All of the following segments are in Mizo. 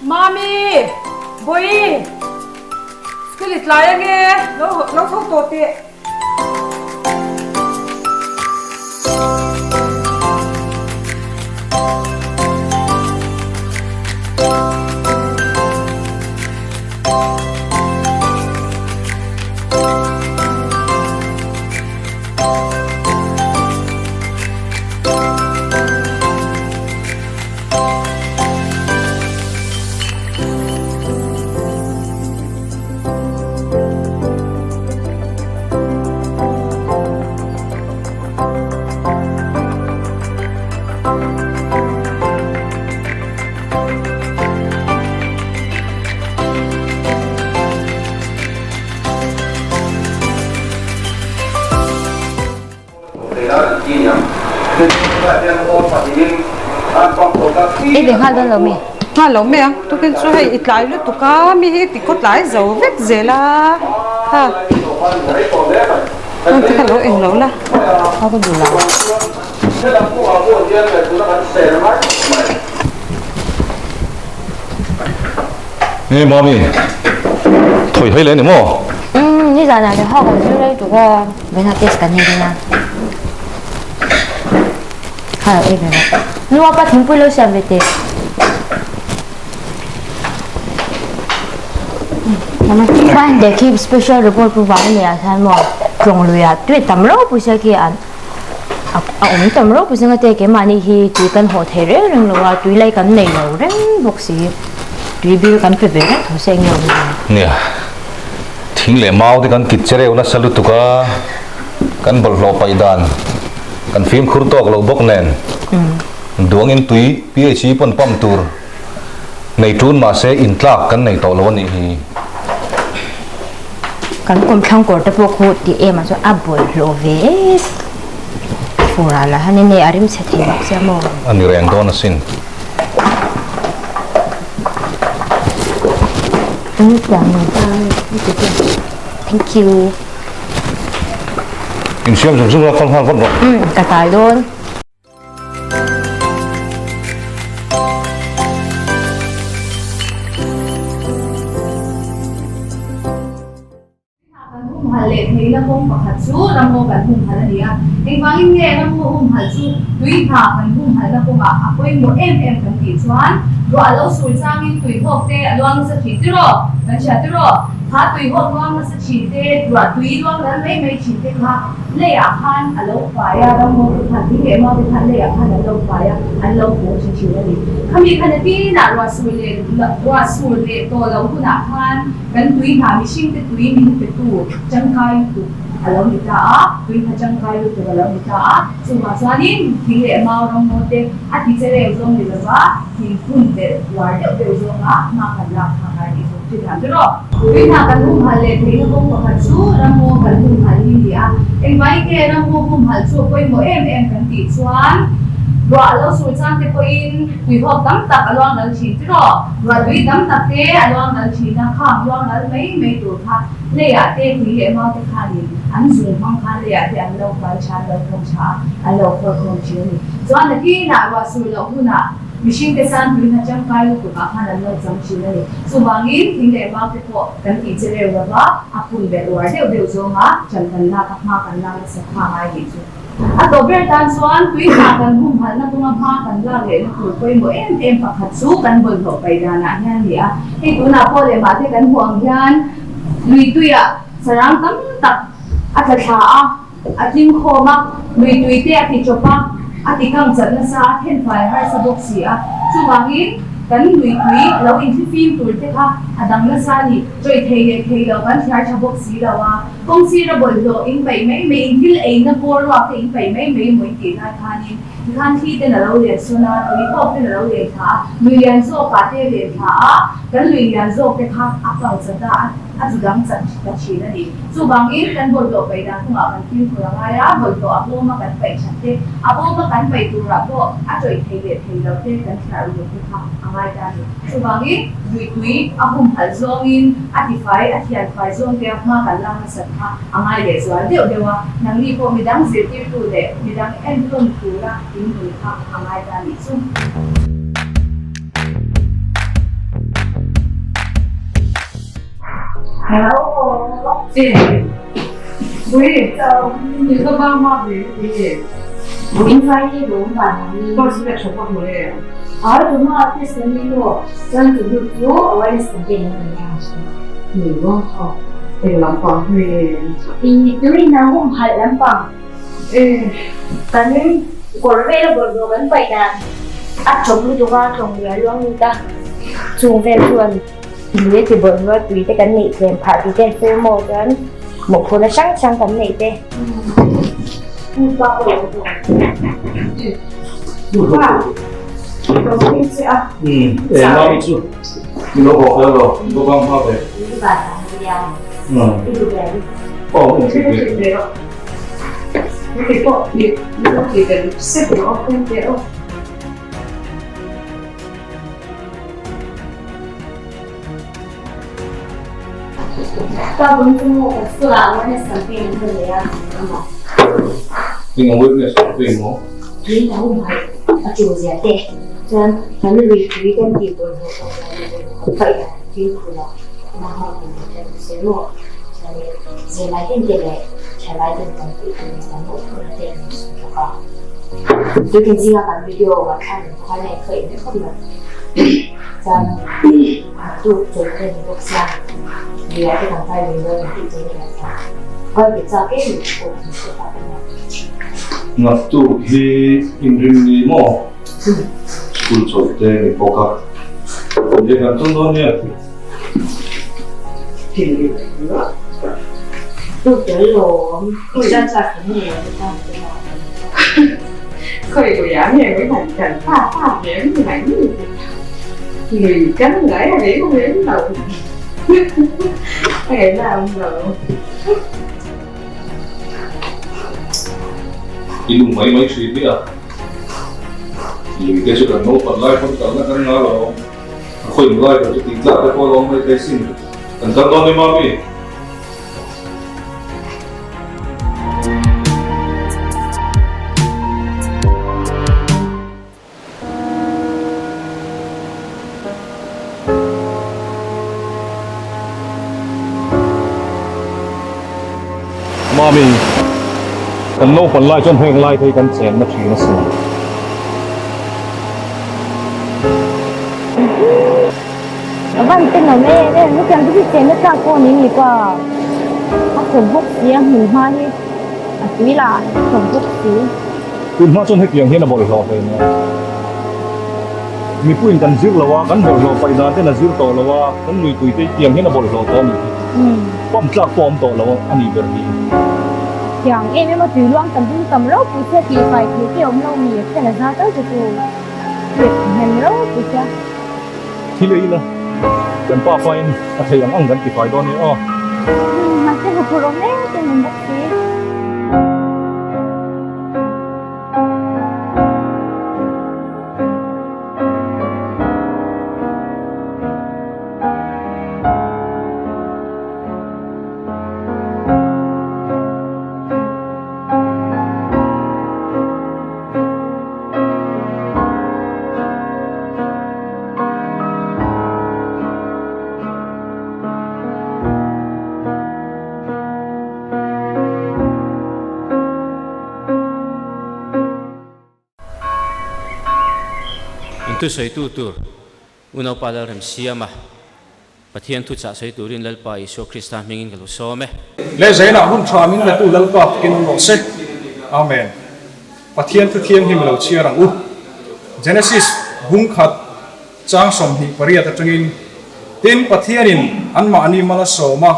Mami! Bawihi! School i tlai ange, lo lo tho tawh teh. I be nghal dawn lo mi? Nghal lo mai ang, tukin chu hei i tlai lutuk a, mi hi ti khaw tlai zo vek zel a, kha heng te kha lo eng lo la. A ka duh lo. Nge mami, thawi hawi leh ni maw? Umm, nizanah leh hawk an zir rei tuk a, vawiinah test kan nei dawn a. Kha lo ei ve rawh. Nu apa thingpui lo siam ve teh. Chuan de khi special report pu vang nei ah hian maw tlawng lui ah tui tam reuh pawh sia khi an a awm tam reuh pawh sia te keimahni hi tui kan haw thei reng reng lo a tui lai kan nei lo reng bawk si tui bil kan pe ve reng tho sia enge awm zia. Nia thing leh mau te kan kit che reuh nasa lutuk a kan bawlhhlawh paih dan kan fimkhur tawk lo bawk nen duangin tui phe pawn pump tur Nei tun mahse intlak kan nei tawh lo a nih hi. Kan kawmthlang kawr te pawh khu tih em ah chuan a bawlhhlawh ve fur ah lah hian enge a rim chhe thei bawk sia maw. A ni reng dawn asin. Thank you. Insiam zung zung la kal nghal vat rawh. Umm ka tai dawn. Kan humhalh leh theihna kawng pakhat chu ramngaw kan humhalh a ni a. Engvangin nge ramngaw humhalh chu tui hna kan humhalhna kawngah a pawimawh em em kan tih chuan ruah lo sur changin tui hawk te a luang nasa thin tiraw? Kan hria tiraw? Kha tui hawk luang nasa thin te, ruah tui luang ral mai mai thin te kha Leiah khan a lo fai a, ramngaw te khan, thing leh mau te khan leiah khan an lo fai a, an lo haw thin thin a ni. Khami khan a tinah ruah sur leh ruah sur leh tawh loh hunah khan kan tui hna mihring te tui min petu tangkai lutuk a lo ni ta a, tui hna tangkai lutuk a lo ni ta a. Chuvang chuanin thing leh mau ramngaw te a ti che reu zawng ni lova thing phun belh uar deuh deuh zawnga hma kan lak phak a ni chu. Chutiang chu rawh. Tuihna kan humhalh leh theihna kawng pakhat chu ramngaw kan humhalh hi ni a. Engvangin nge ramngaw humhalh chu a pawimawh em em kan tih chuan ruah lo sur chang te pawhin tuihawk tam tak a luang dal thin tiraw? Ruah tui tam tak te a luang dal thin a, khang luang dal mai mai tur kha leiah te tui leh mau te khanin an zung hmang khan leiah te an lo fai tha, an lo khawm tha a, an lo khawr khawm thin a ni. Chuan nakinah ruah sur loh hunah Mihring te chuan tui hna tangkai lutuk ah khan an lo chang thin a ni. Chuvangin thing leh mau te pawh kan tih che reu lova, a phun belh uar deuh deuh zawnga ṭan kan lak a hma kan lak nasa kha ngai nih chu. A tawp ber tan chuan tui hna kan humhalhna kawnga hma kan lak lehna tur pawimawh em em pakhat chu kan bawlhhlawh paih danah hian a ni a. Hei tunah pawh leh mahte kan hmuh ang hian lui tuiah sarang tam tak a tla thla a. A tling khawm a, lui tui te a ti chawp a, a ti kang chat nasa a, then fai a harsa bawk si a. Chuvangin kan lui tui lo inthli fim tur te kha a dang nasa a ni. Chawi thei leh thei lo kan thliar tha bawk si lo a, kawng sira bawlhhlawh in paih mai mai, in thil eina bawr ruak te in paih mai mai emaw in tih lai khanin tikhan thli ten a lo len sawn a, tui tawk ten a lo len thla a, lui lian zawkah te len thla a, kan lui lian zawk te kha a kang chat a, a zu dang chat ta thin a ni. Chuvangin kan bawlhhlawh paih dan kawngah kan fimkhur a ngai a, bawlhhlawh a bawma kan paih that te, a bawma kan paih turah pawh a tawih thei leh thei lo te kan thliah uluk te kha a ngai ta a ni. Chuvangin luitui a humhalh zawngin a tifai, a thianfai zawng te a hma kan lak nasat kha a ngai leh zual deuh deuh a, nangni pawh midang zirtirtu leh midang entawn tura. inbul kha a ngai ta a nih chu. Kan kawr vela bawlhhlawh kan paih dan a chawp lutuk a, tlawng lui a luang lut a, chung vel chuan lui a ti bawlhhlawh a tui te kan neih tlem phah tih te an sawi maw chuan mawhphurhna hrang hrang kan neih te. Eng awareness campaign maw? Zirlai ten te leh thalai ten kan tih tur leh kan mawhphurhna te an lo sawi bawk a. Tukin zinga kan video ah thlan in khuan a inkhawih mek khawp mai. Chuan tuk chawlh te ni bawk sia, lui ah te kan kal lui dawn tih te ni a kal ve chak em em pawh kan hre tak a nia. Naktuk hi inrim ni maw? School chawlh te ni bawk a. Enge kan tum dawn nia? I lung mai mai thin nia. Lui te chu kan naupang lai pawn kalna kan nga lo. A khawih lai ber chu tih tlak te pawh a lo awm mai thei sin. Kan kal dawn em ami? Mami, kan naupan lai chuan heng lai te hi kan chenna thin asin. A van te nuam em em hetiang te hi chenna tlak pawh ni ni pa a khawp bawk si a hmun hma hi a tui lah a khawp bawk si. Tun hma chuan hetiang hian a bawlhhlawh ve nia. Mipuiin kan zir lo a, kan bawlhhlawh paih dan ten a zir tawh lo a, kan lui tui te hi tiang hian a bawlhhlawh tawh a nih hi. Pump tlak pawh a awm tawh lo a nih ber hi. Tiang em em a tui luang tam ding tam ropui sia tih fai thei te awm lo mi khian a za tal che chu tih hnem ropui sia. Thil ei ila kan pa pain a thei ang ang kan ti fai dawn e aw. Mahse huphurh awm em em awm bawk si. Intusawitu tur Unaupa Lalremsiama Pathian thuchah sawi turin Lalpa Isua Krista hmingin ka lo sawm e. Le Zainah hun tha min latu Lalpa fakin awm rawh se. Amen. Pathian thu thianghlim lo chhiar ang u. Genesis bung khat chang 28 atangin, Tin, Pathianin anmahni mal a sawm a,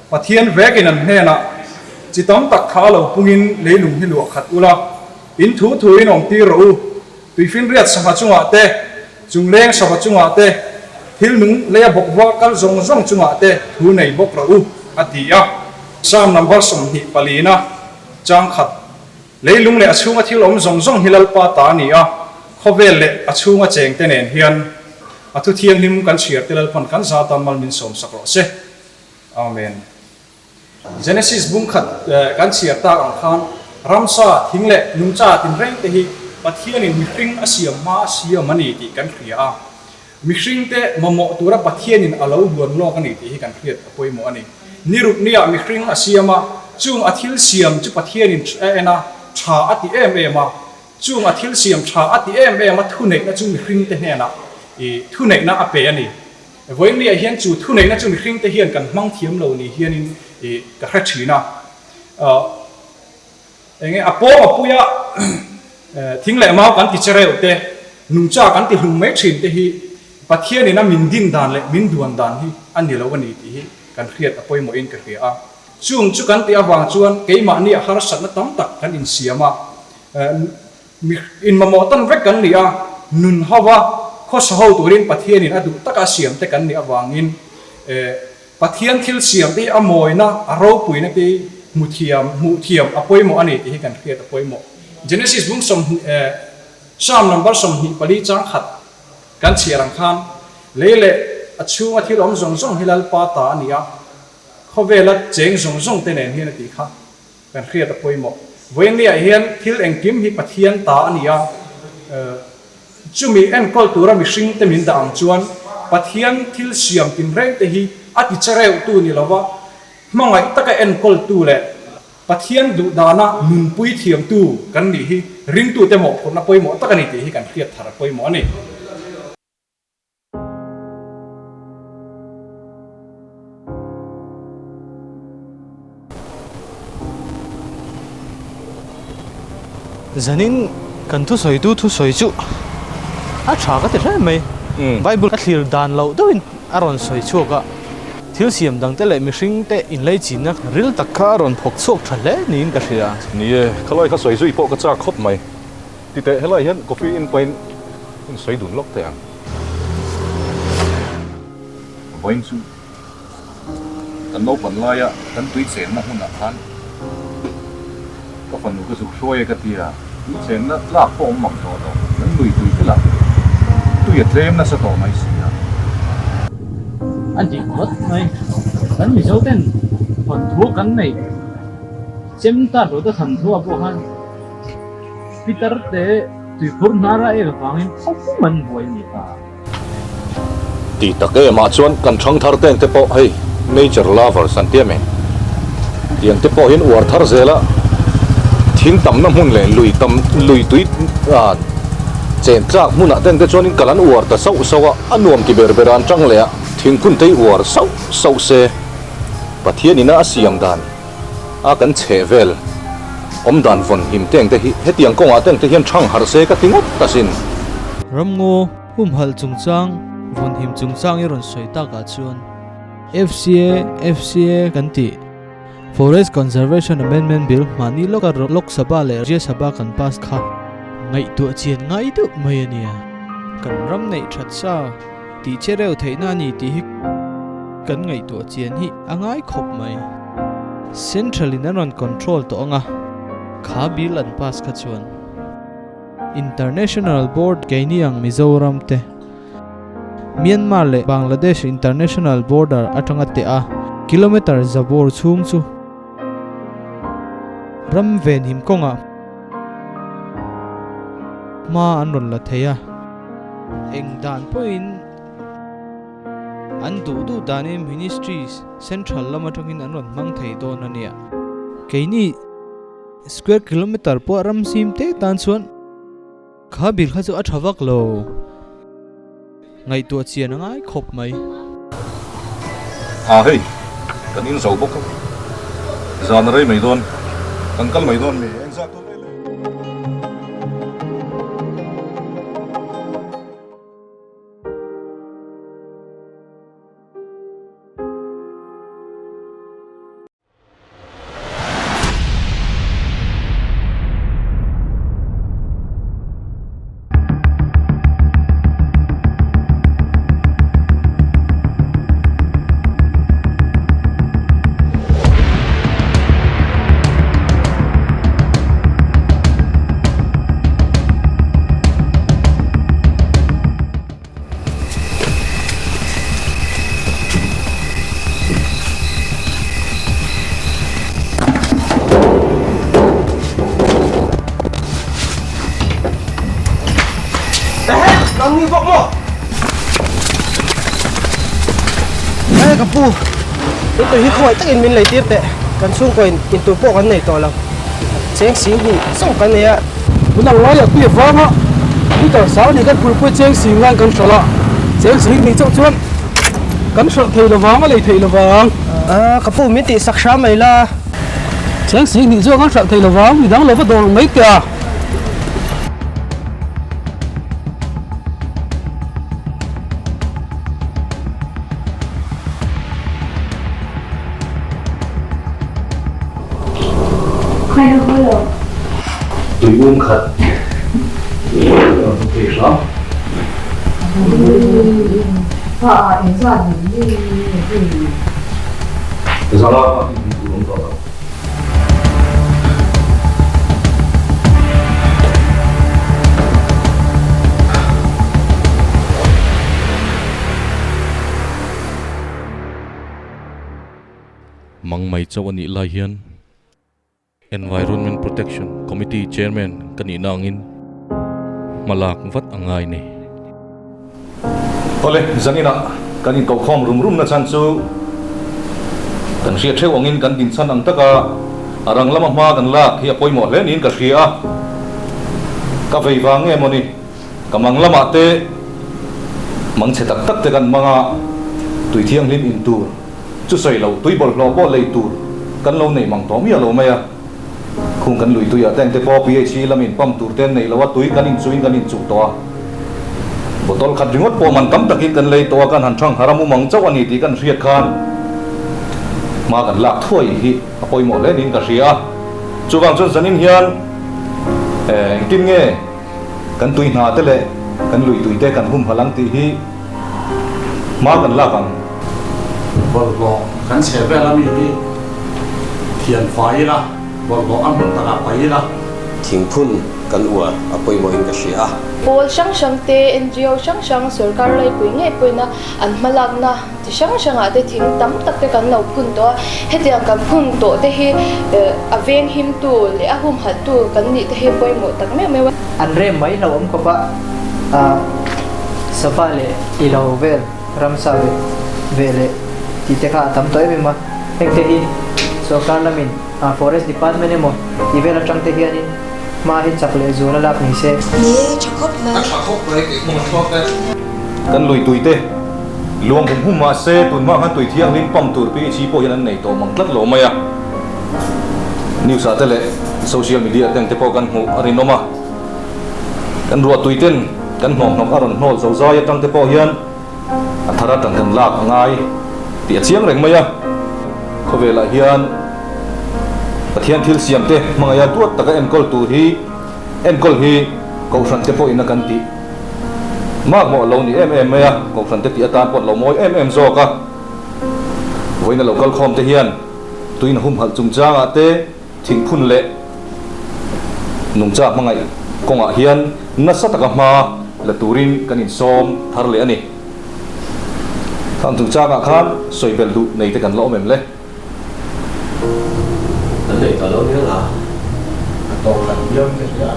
Pathian vekin an hnenah, Chi tam tak kha lo pungin leilung hi luah khat ula, in thu thuin awm tir rawh u, Tuifinriat sangha chungah te, chungleng sava chungah te, thil nung leia bawk va kal zawng zawng chungah te thu nei bawk rawh u, a ti a. Psalm number 24-na chang khat, Leilung leh a chhunga thil awm zawng zawng hi Lalpa ta a ni a, khawvel leh a chhunga chengte nen hian a thu thianghlim kan chhiar te Lalpan kan za tan mal min sawmsak rawh se. Amen. Genesis bung khat kan chhiar tak ang khan ramsa, thing leh nungcha tinreng te hi Pathianin mihring a siam hma a siam a ni tih kan hria a. Mihringte mamawh tura Pathianin a lo duan lawk a ni tih hi kan hriat a pawimawh a ni. Ni ruk niah mihring a siam a, chung a thil siam chu Pathianin a en a, tha a ti em em a. Chung a thil siam tha a ti em em a, thuneihna chu mihringte hnenah i thuneihna a pe a ni. Vawiinliah hian chu thuneihna chu mihringte hian kan hmang thiam lo ni hianin i ka hre thin a. Enge a pawng a puia thing leh mau kan ti che reuh te, nungcha kan ti hlum mai thin te hi Pathianin a min din dan leh min duan dan hi a ni lo a ni tih hi kan hriat a pawimawhin ka hria a. Chung chu kan tih avang chuan keimahnia harsatna tam tak kan insiam a, inmamawh tan vek kan ni a, nun hova khawsa ho turin Pathianin a duh taka siam te kan nih avangin Pathian thil siam te hi a mawina, a ropuina te hi hmu thiam, hmuh thiam a pawimawh a ni tih hi kan hriat a pawimawh. Genesis bung sawmhnih eh Psalm number 24 chang khat kan chhiar ang khan, Lei leh a chhunga thil awm zawng zawng hi Lalpa ta a ni a, khawvela cheng zawng zawng te nen hian a tih kha kan hriat a pawimawh. Vawiinliah hian thil engkim hi Pathian ta a ni a, Chumi enkawl tura mihringte min dah ang chuan Pathian thil siam tinrengte hi a ti che reuhtu ni lova, hmangaih taka enkawltu leh Pathian duhdana nunpui thiamtu kan nih hi ringtute mawhphurhna pawimawh tak a ni tih hi kan hriat thar a pawimawh a ni. Zanin kan thusawitu thusawi chu a tha ka ti hle mai. Bible ka thlir dan loh deuhin a rawn sawi chhuak a, thil siam dangte leh mihringte inleichinna ril tak kha a rawn phawk chhuak tha hle niin ka hria. Ni e, khalai kha sawi zui pawh ka chak khawp mai. Titeh, helai hian coffee in pahin in sawi dun lawk teh ang. Vawiin chu kan naupan laia kan tui chenna hmunah khan ka fanu ka zuk hruai e ka ti a, tui chenna tlak pawh awm mang tawh lo, kan lui tui te lah tui a tlem nasa tawh mai si a. A dik ngawt mai, kan Mizo ten thawnthu kan nei chem ta lo ta thanthu ah pawh khan Peter te tuikhur hnar a ek avangin khawpum an buai a ni ta. Ti tak em ah chuan kan thangthar teng te pawh hei nature lovers an ti a mi? Tiang te pawh hian uar thar zel a, thing tamna hmun leh lui tam lui tui ah chen tlak hmunah ten te chuanin kal an uar ta sauh sauh a, a nuam ti ber ber a an tang leh a, thingphun te hi uar sauh sauh se Pathian ina a siam dan a kan chheh vel awm dan vawn him teng te hi hetiang kawngah teng te hian thang harh se ka ti ngawt ta sin. Ramngaw humhalh chungchang vawnhim chungchang i rawn sawi takah chuan FCA, FCA kan tih Forest Conservation Amendment Bill hmahni lawka Lok Sabha leh Rajya Sabha kan pass kha ngaihtuah chian ngai deuh mai a nia. Kan ram neih that sa tih che reuh theihna a ni tih hi kan ngaihtuah chian hi a ngai khawp mai. Central in an rawn control tawh ang a, kha bill an pass kha chuan. International Board keini ang Mizoram te, Myanmar leh Bangladesh International Border atanga teh a kilometre zabawr chhung chu ram venhim kawngah hma an rawn la thei a. Eng dan pawhin an duh duh danin Ministries Central lam atangin an rawn hmang thei dawn a nia. Keini. Square kilometer pawh ram sim te tan chuan kha bil kha chu a tha vak lo. Ngaihtuah chian a ngai khawp mai. Ha hei, kan in zo bawk a, zan a rei mai dawn, kan kal mai dawn mi? Engzah tur nge le? Ehe, nang ni bawk maw? He ka pu, in tui hi khawngaih takin min lei tir teh. Kan chhungkaw in intur pawh kan nei tawh lo. Cheng sing hnih chauh kan nei a. Tun ang laiah tui a vang a, liter sang hnih kan phurpui cheng sing lai kan hralh a, cheng sing hnih chauh chuan kan hralh thei lovang a lei thei lovang. Ka pu min tihsak hram mai la. Cheng sing hnih chuan kan hralh thei lovang, midang lo va dawr mai teh a. Tui um khat a rawn thei hram. Zala kha tih tur awm tawh lo. Mang mai chauh a nih lai hian Environment Protection Committee Chairman ka nihna angin hma lak vat a ngai ni. Awle, zaninah kan inkohkhawm rum rum na chhan chu kan hriat theuh angin kan dinchhan ang taka a rang lama hma kan lak hi a pawimawh hle niin ka hria a. Ka vei vang nge mawni, ka mang lamah te mang chhe tak tak te kan mang a, tui thianghlim in tur chu sawi lo, tui bawlhhlawh pawh lei tur kan lo nei mang tawh miah lo mai a. Khung kan lui tuiah te engte pawh PHE lamin pump tur te an nei lo a, tui kan inchuhin kan inchuh tawh a. Bottle khat ringawt pawh man tam takin kan lei tawh a, kan han thang har a mumang chauh a ni tih kan hriat khan hma kan lak thuai hi a pawimawh hle niin ka hria a. Chuvang chuan zanin hian engtin nge kan tui hna te leh kan lui tui te kan humhalh ang tih hi Hma kan lak ang. Bawlhhlawh kan chhe vel a mi hi thian fai ila, bawlhhlawh a hmun takah paih ila. Thingphun kan uar a pawimawhin ka hria a. Pawl hrang hrang te, ngo hrang hrang, sorkar laipui ngei pawhin a an hmalakna chi hrang hrangah te thing tam tak te kan lo phun tawh a. Hetiang kan phun tawh te hi a venghimtu leh a humhalhtu kan nih te hi pawimawh tak meuh meuh a. An rem mai hlauhawm khawp a, sava leh ilo vel ramsa ve ve leh tih te kha a tam tawh em em a, heng te hi sorkar lamin forest department emaw tih vel atang te hianin hma hi chak leh zual a lak ni se. Ni e, tha khawp mai. A tha khawp mai kei pawh a chhuak e. Kan lui tui te luang hum hum mahse tunhma khan tui thianghlim pump tur PHE pawh hian an nei tawh mang tlat lo mai a. News ah te leh social media te ang te pawh kan hmuh a rinawm a, kan ruahtui ten kan hnawmhnawk a rawn hnawl zo zai atang te pawh hian a thar atang kan lak a ngai tih a chiang reng mai a. Khawvelah hian Pathian thil siam te hmangaih a duat taka enkawl tur hi enkawl hi Kohhran te pawhin a kan tih makmawh lo ni em em mai a, Kohhran te tih atan pawh an lo mawi em em zawk a, vawiin a lo kal khawm te hian Tuin humhalh chungchangah te thingphun leh nungcha hmangaih kawngah hian nasa taka hma la turin kan insawm thar leh a ni. Khang chungchangah khan sawi belh duh nei te kan la awm em le? Kan nei tawh lo hial a, a tawk khat viau in ka hria.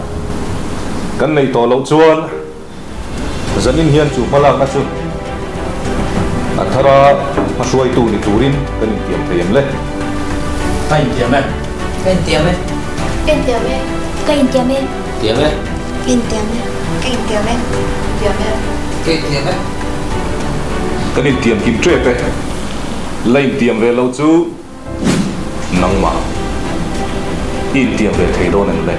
Kan nei tawh loh chuan Zanin hian chu hmalakna chu a thara hmahruaitu ni turin kan intiam thei em le? Ka intiam e. Ka intiam e. Ka intiam e. Ka intiam e. Tiam e. Ka intiam e. Ka intiam e. Tiam e. Ka intiam e. Kan intiam kim tep e. La intiam ve lo chu nangmah i intiam ve thei dawn em le?